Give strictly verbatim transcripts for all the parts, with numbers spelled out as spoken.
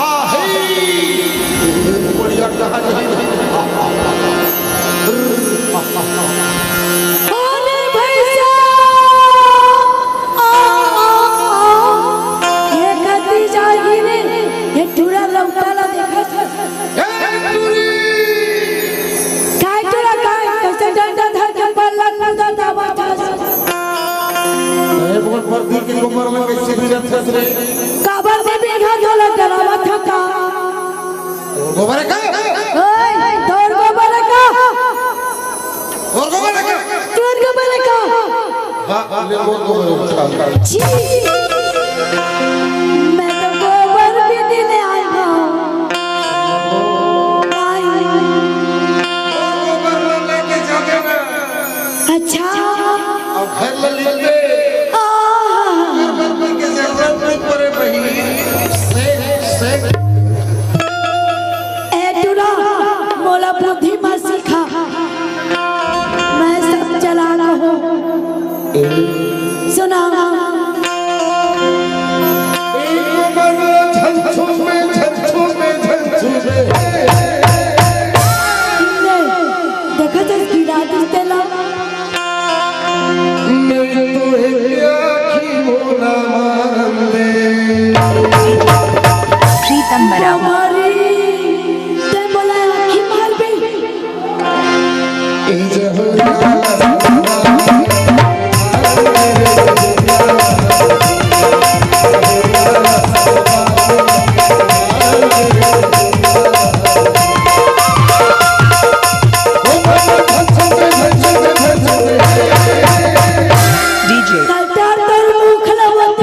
आही। बढ़िया कहा नहीं। अरे भैया, आ, आ, आ, ये कति जाही रे, ये टूरा लौटा ला देखा। ए, टूरी। काय टूरा काय, कैसे डंडा धर के पल्ला कूदा दावा था। ए, बोल, परदी के गोबर में कैसे गिरत हस रे? काबर से बिघा धोला डरावा था का? गोबर है का? ओए, तोर गोबर है का? तोर गोबर है का? तोर गोबर है का? वाह, ले मोर गोबर उठा। छी! मैं तो गोबर भी देने आई हूँ। आई। मोर गोबर ला लेके जाबे ना। अच्छा। अब घर ला ले ले। आहा। घर बर के जरूरत नहीं पड़े बहिनी। से, से। ए टूरा, मोला बुद्धि मत सिखा। मैं सब चालाक हूँ। सुना। एक बार झंझू में, झंझू में, झंझू में। ले, देखा तो गिरा दिस तेला। नहीं तो एक आँखी मोला मारन दे। प्रीतम बराबर। मारी, ते मोला आँखी मार बे। DJ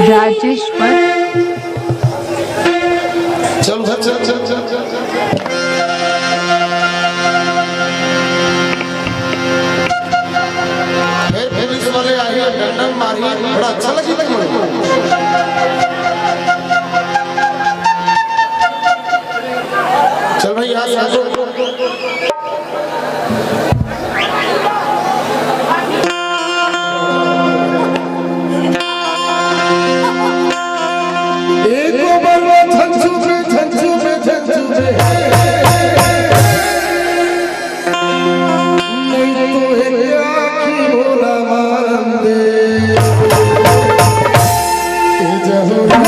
राजेश्वर। चल, चल, चल, चल, चल, चल, चल। फिर पुलिस वाले आए, डंडा मारी, बड़ा अच्छा लगी तुमको। चल भाई, यहाँ से आ जाओ। एको बरवा झंझू पे, झंझू पे, झंझू पे। नहीं तो एक आँखी मोला मारन दे। ए जहुरा।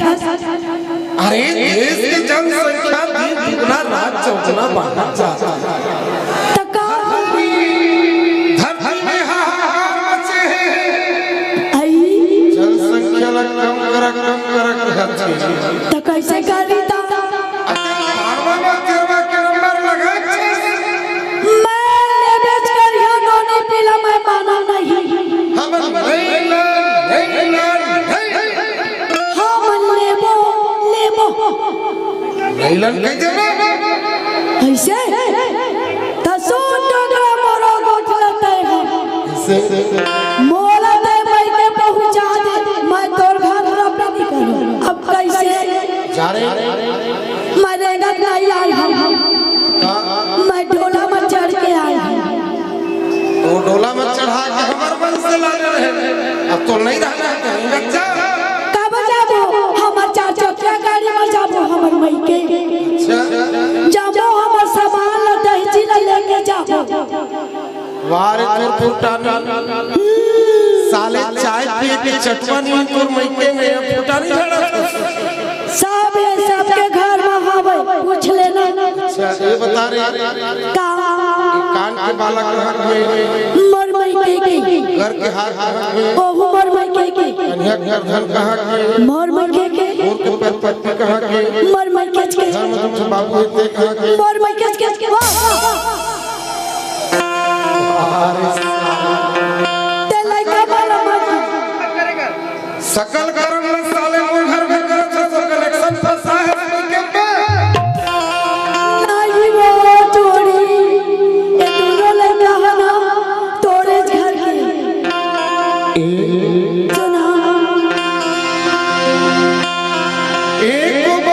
अरे, देश के जनसंख्या दिन दुगुना, रात चौगुना बढ़त जात हे। त का? धरती में हाहाकार मचे हे। अई। जनसंख्या ला कम करा, कम करा कहत हे। त कइसे करी त? अरे, बारवा में तेरवा के नंबर लगा छे। मैं लेबेच करिहा नोनी पीला, मैं माना नहीं। हम नहीं ला, नहीं ला, नहीं। हम लेबो, लेबो। नैलन कह देना। अइसे? त सुन डोकरा मोरो गोठ ल तैं ह। अइसे? मोला तैं मइके पहुँचा दे, मैं तोर घर रबे नहीं करूँ। अब कइसे? जा रे। मैं रेंगत नहीं आय हँव। का? मैं डोला में चढ़ के आय हँव। त डोला में चढ़ा के हमर मन से लाने रहे। अब तो नहीं रहना है, तो नहीं बच्चा। काबर जाबो? हमर चार चकिया गाड़ी में जाबो, हमर मइके। अच्छा। जाबो, हमर सामान ल दहिजी ल लेके जाबो। वाह रे तोर फुटानी। साले चाय पिए के चटपनी तोर मइके में फुटानी झाड़ा था। सब ये सबके घर में हवे, पूछ लेना। अच्छा, ये बता रे। का? कान के बाला कहाँ के? मोर मइके के। घर के हार कहाँ के? ओहू मोर मइके के। कन्या के करधन कहाँ के? मोर मइके के। गोड़ के पैर पत्ती कहाँ के? मोर मइके के। घर में तुमसे बाबू है, ते कहाँ के? मोर मइके के। वाह, वाह, वाह। अरे साला। ते लइका वाला मत। सकल करम ल साले मोर घर में करत हस, तो कनेक्शन फंसा है स्पीकर पे। नहीं वो जोड़ी, ये दोनों लइका है ना, तोरे घर के। सुना। एक